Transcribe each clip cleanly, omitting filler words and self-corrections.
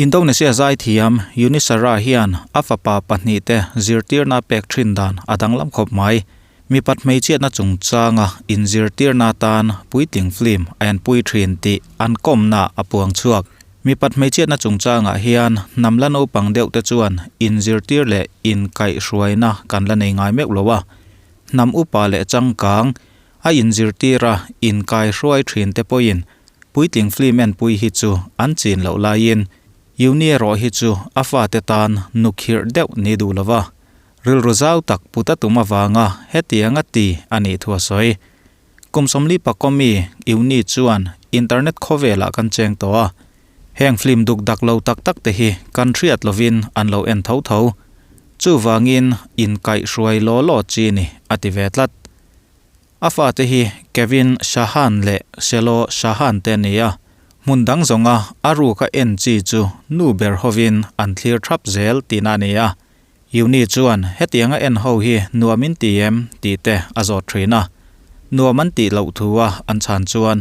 Indonesia zaithiam Yuni Shara hian a fapa pahnihte zirtirna pek thin dan a danglam khawp mai. Mipat hmeichhiatna chungchanga inzirtirna atan puitling film a enpui thin tih an kawmna a puang chhuak. Mipat hmeichhiatna chungchangah hian hnam la naupang deuh te chuan inzirtir leh inkaihhruaina kan la nei ngai meuh lo a. Hnam upa leh changkang a inzirtir a inkaihruai thin te pawhin puitling film enpui hi chu an chin loh laiin Yuni erawh hi chu a fate tan nukhirh deuh ni duh lo va. Rilru zau tak put a tum avanga hetiang a ti a nih thu a sawi. Kum 40 pakawmi Yuni chuan internet khawvelah kan cheng tawh a, heng film duk dak lo tak tak te hi kan hriat lovin an lo en tho tho. Chuvangin inkaihhruai law law chi ni a ti ve tlat. A fate hi Kevin Shahan leh Shelo Shahan te a ni a, hmun dang zawnga a ruka en chi chu nu ber hovin an thlir thap zel tihna a ni a. Yuni chuan hetianga en ho hi nuam in ti em tih te a zawt thin a, nuam an tih loh thu a an chhan chuan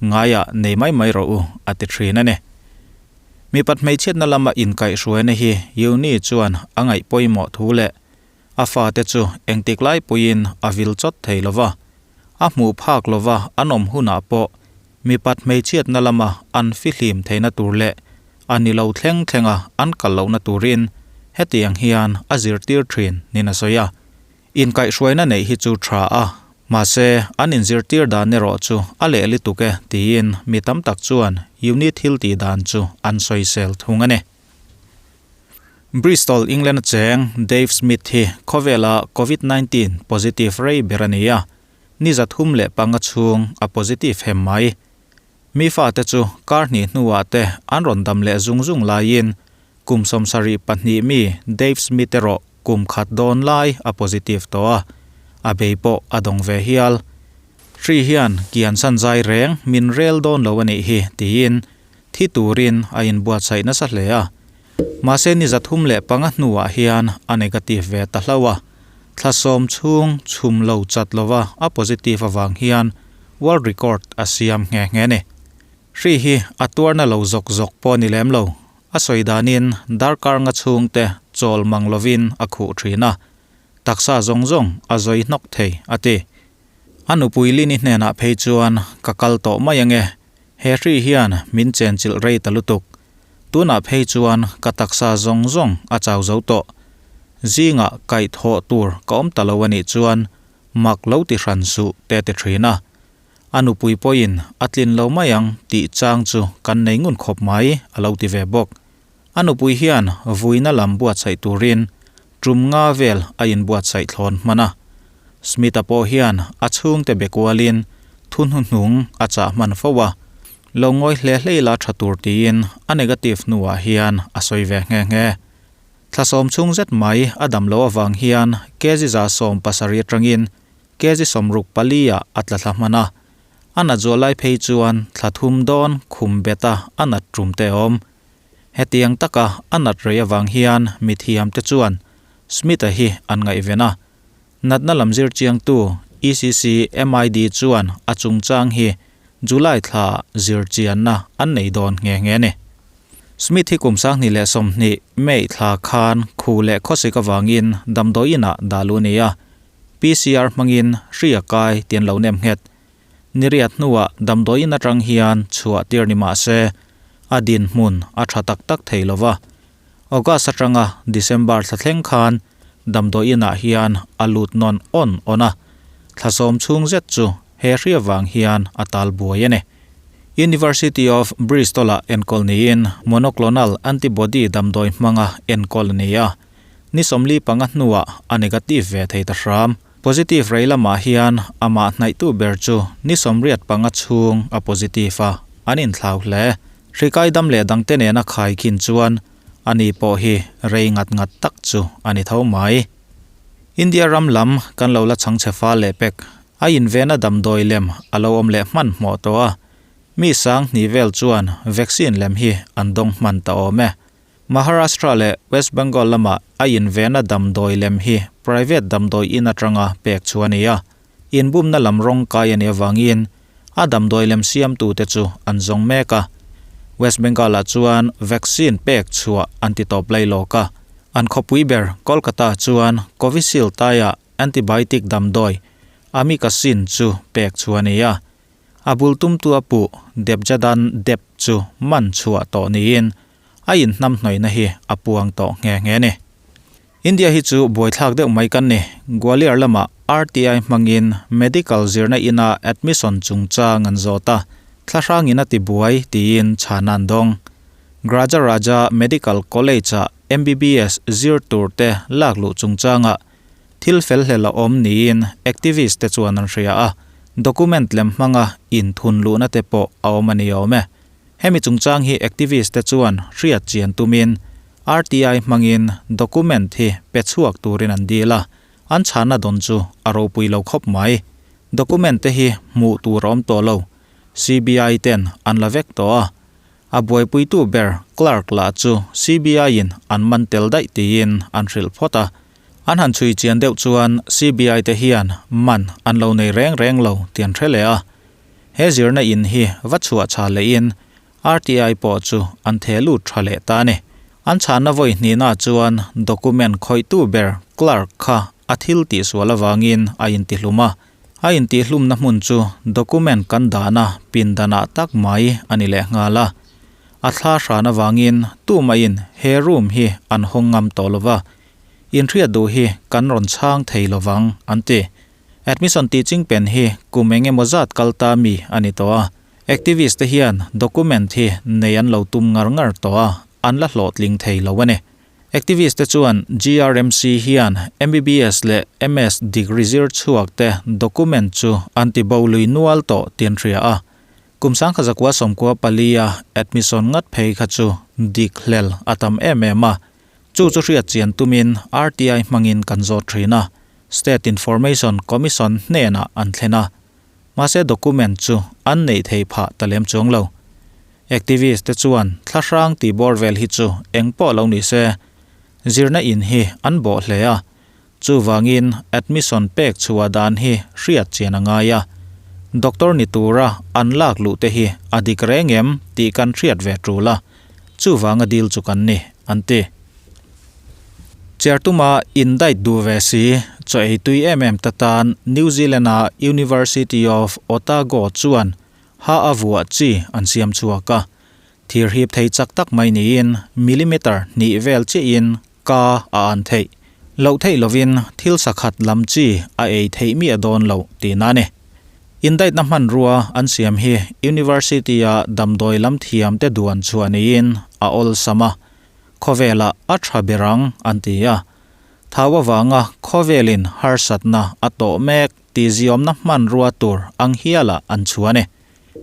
ngaiah nei mai mai rawh u a ti thin a ni. Mipat hmeichhiatna lama inkaihhruaina hi Yuni chuan a ngaih pawimawh thu leh a fate chu engtik lai pawhin a vil chawt thei lo va, a hmuh phak lova an awm hunah pawh mipat hmeichhiatna lama an fihlim theihna tur leh a ni lo thleng thlenga an kal lohna turin hetiang hian a zirtir thin niin a sawi a. Inkaihhruaina neih hi chu tha a, mahse an inzirtir dan erawh chu a leh lutuk e tiin mi tam tak chuan unit thil tih dan chu an sawisel thung a ni. Bristol, England a cheng Dave Smith hi khawvela Covid 19 positive rei ber a ni a, ni 305 chhung a positive hem mai. Mi fate chu kar hnih hnuah te an rawn dam leh zung zung laiin kum 72 mi Dave Smith erawh kum khat dawn lai a positive tawh a, a bei pawh a dawng ve hial. Hri hian kian san zai reng min rel dawn lo a nih hi tiin thi turin a inbuatsaih nasa hle a. Mahse ni 305 hnuah hian a negative ve ta hlauh a, thla 10 chhung chhum lo chat lova a positive avang hian world record a siam nghe nghe ni. Hri hi a tuarna lo zawk zawk pawh ni lem lo, a sawi danin darkar nga chhungte chawl mang lovin a khuh thin a, taksa zawng zawng a zawi hnawk thei a ti. A nupui Lini hnenah phei chuan ka kal tawh mai ange, he hri hian min chenchilh rei ta lutuk. Tunah phei chuan ka taksa zawng zawng a chau zo tawh. Zingah kaih thawh tur ka awm ta lo a nih chuan mak lo ti hran suh te ti thin a. A nupui pawhin a tlin lo mai ang tih chang chu kan nei ngun khawp mai a lo ti ve bawk. A nupui hian vuina lam buatsaih turin tum nga vel a inbuatsaih thlawn hman a. Smith-a pawh hian a chhungte be kualin thu hnuhnung a chah hman fo a, lo ngawi hle hlei la tha tur tiin a negative hnuah hian a sawi ve nghe nghe. Thla 10 chhung zet mai a dam loh avang hian kg 170 atangin kg 64 ah a tla thla hman a. A nat zual lai phei chuan thla 3 dawn khum beta a nat tum te awm. Hetiang taka a nat rei avang hian mithiam te chuan Smith-a hi an ngaihven a. Natna lam zir chiangtu ECC MID chuan a chungchang hi July thla zir chianna an nei dawn nghe nghe ni. Smith hi kum 2020 May thla khan khu leh khawsik avangin damdawiin ah dah luh a ni a, PCR hmangin hri a kai tih an lo nem nghet. Niriat hnuah damdawiin atang hian chhuah tir ni mah se a dinhmun a tha tak tak thei lo va. August atanga December thla thleng khan damdawiin ah hian a lut nawn awn awn a, thla 10 chhung zet chu he hri avang hian a tal buai a ni. University of Bristol ah enkawl niin monoclonal antibody damdawi hmanga enkawl a ni a, ni 45 hnuah a negative ve thei ta hram. Positive rei lamah hian amah hnaihtu ber chu ni 85 chhung a positive a, an inthlau hle. Hri kai dam leh dangte nena khai khin chuan ani pawh hi rei ngat ngat tak chu a ni tho mai. India ram lam kan lo la chhangchhe fal leh pek, a invena damdawi lem a lo awm leh hmanhmawh tawh a, mi 2000 vel chuan vaccine lem hi an dawng hman ta awm e. Maharashtra leh West Bengal lama a invena damdawi lem hi private damdawi in atanga pek chu a ni a, inbumna lam rawng kai a nih avangin a damdawi lem siamtute chu an zawng mek a. West Bengal-ah chuan vaccine pek chhuah an ti tawp lai lawk a. An khawpui ber Kolkata chuan Covishield taiah antibiotic damdawi Amikacin chu pek chhuah a ni a. A bul tumtu a puh Debjadan Deb chu man chhuah tawh niin a inhnamhnawihna hi a puang tawh nghe nghe a ni. India hi chu buaithlak deuh mai kan ni. Gwalior lamah RTI hmangin medical zirna ina admission chungchang an zawt a, thlahrangin a ti buai tiin chhan an dawng. Graja Raja Medical College-ah MBBS zir turte lak luh chungchangah thil fel hlel a awm niin activist te chuan an hria a, document lem hmanga inthun luhna te pawh a awm a ni awm e. Hemi chungchang hi activist te chuan hriat chian tumin RTI hmangin document hi pe chhuak turin an dil a, an chhana dawn chu a ropui lo khawp mai. Document te hi hmuh tur a awm tawh lo, CBI ten an la vek tawh a. A buaipuitu ber clerk lah chu CBI in an man tel daih tiin an hrilh phawt a. An han chhui chian deuh chuan CBI te hian man an lo nei reng reng lo tih an hre leh a. He zirna in hi va chhuah chha lehin RTI pawh chu an theh lut tha leh ta a ni. An chhanna vawi hnihna chuan document khawihtu ber clerk kha a thil tihsual avangin a intihlum a. A intihlumna hmun chu document kan dahna pindanah tak mai a ni leh nghal a. A thla hran avangin tumahin he room hi an hawng ngam tawh lova, inhriat duh hi kan rawn chhang thei lovang an ti. Admission tih chingpen hi kum eng emaw zat kal ta mi a ni tawh a, activist te hian document hi nei an lo tum ngar ngar tawh a, an la hlawhtling thei lo a ni. Activist te chuan GRMC hian MBBS leh MS degree zir chhuak te document chu an ti bo lui nual tawh tih an hria a, kum 1994 a admission ngat phei kha chu dik hlel a tam em em a, chu chu hriat chian tumin RTI hmangin kan zawt thin a. State Information Commission hnenah an thlen a, mahse document chu an neih theih phah ta lem chuang lo. Activist te chuan thlahrang tih bawr vel hi chu eng pawh lo ni se, zirna in hi an bawh hle a, chuvangin admission pek chhuah dan hi hriat chian a ngai a, doctor ni tura an lak luh te hi a dik reng em tih kan hriat ve tul a, chuvanga deal chu kan ni, an ti. Chertuma indait duh ve si, chaw ei tui em em ta tan New Zealand-a University of Otago chuan ha a vuah chi an siam chhuak a. Thir hip thei chak tak mai niin millimeter hnih vel chiahin ka a an theih. Loh theih lovin thil sakhat lam chi a ei theih miah dawn loh tihna a ni. Indaihna hmanrua an siam hi University-a damdawi lam thiamte duan chhuah niin a awlsam a. Khawvelah a tha ber ang, an ti a. Thau avanga khawvelin harsatna a tawh mek tih ziawmna hmanrua tur ang hialah an chhuah a ni.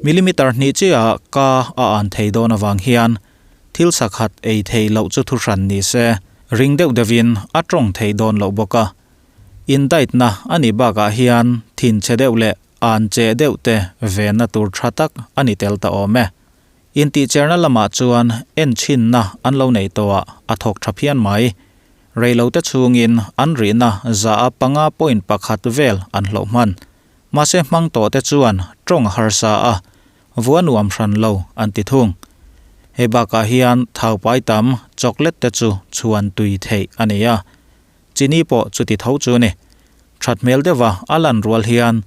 Millimeter hnih chiah ka a an thei dawn avang hian thil sakhat ei theih loh chu thuhran ni se, ring deuh deuhin a tawng thei dawn loh bawk a. Indaihna a nih bakah hian thinchhe deuh leh an che deuh te venna tur tha tak a ni tel ta awm e. Intihcherna lamah chuan enchhinna an lo nei tawh a, a thawk tha phian mai. Reilote chhungin an rihna za a 5.1 vel an hloh hman. Mahse hmang tawhte chuan tawng a harsa a, vua nuam hran lo an ti thung. Hei bakah hian thau pai tam chocolate te chu chhuan tui theih a ni a, chini pawh chuti tho chu a ni. That hmel deuha a lan rual hian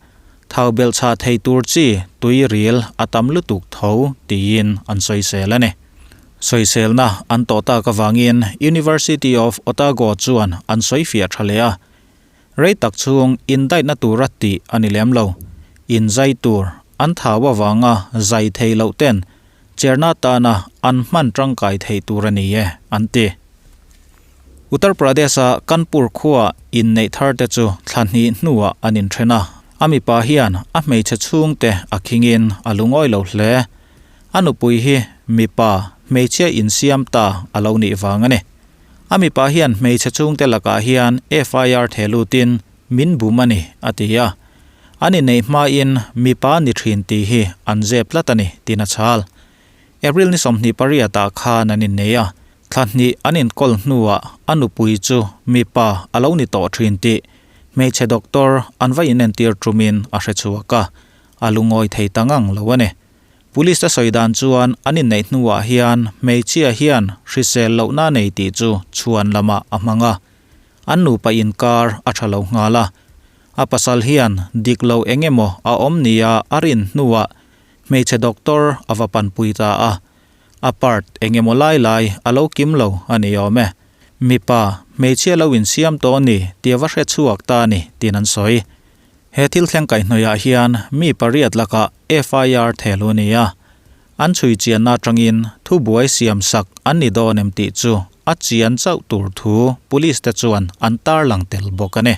thau belhchhah thei tur chi tui ril a tam lutuk tho tiin an sawisel a ni. Sawiselna an tawh tak avangin University of Otago chuan an sawifiah tha leh a. Rei tak chhung indaihna tura tih a ni lem lo. Inzai tur an thau avanga zai thei loh ten cherna tana an hman tangkai theih tur a ni e, an ti. Uttar Pradesh-a Kanpur khuaa inneih thar te chu thla hnih hnuah an inthen a, a mipa hian a hmeichhe chhungte a khingin a lungawi lo hle. A nupui hi mipa hmeichhia insiam ta a lo nih vang a ni. A mipa hian hmeichhe chhungte lakah hian FIR theh lutin min bum a ni, a ti a. An inneih hmain mipa ni thin tih hi an zep tlat a ni, tiin a chhal. April ni 28 ah khan an innei a, thla hnih an inkawl hnuah a nupui chu mipa a lo ni tawh thin tih hmeichhe doctor an va inentir tumin a hre chhuak a, a lungawi thei ta ngang lo a ni. Police te sawi dan chuan an inneih hnuah hian hmeichhia hian hrisel lohna a nei tih chu chhuan lamah a hmang a, an nupa inkar a tha lo nghal a. A pasal hian dik lo eng emaw a awm nia a rin hnuah hmeichhe doctor a va panpui ta a, a part eng emaw lai lai a lo kim lo a ni awm e. Mipa, hmeichhia lo insiam tawh a ni tih a va hre chhuak ta a ni tiin an sawi. He thil thleng kaihhnawihah hian mi pariat lakah FIR thehlu a ni a, an chhui chianna atangin thubuai siam sak an ni dawn em tih chu a chian chauh tur thu Police te chuan an tarlang tel bawk a ni.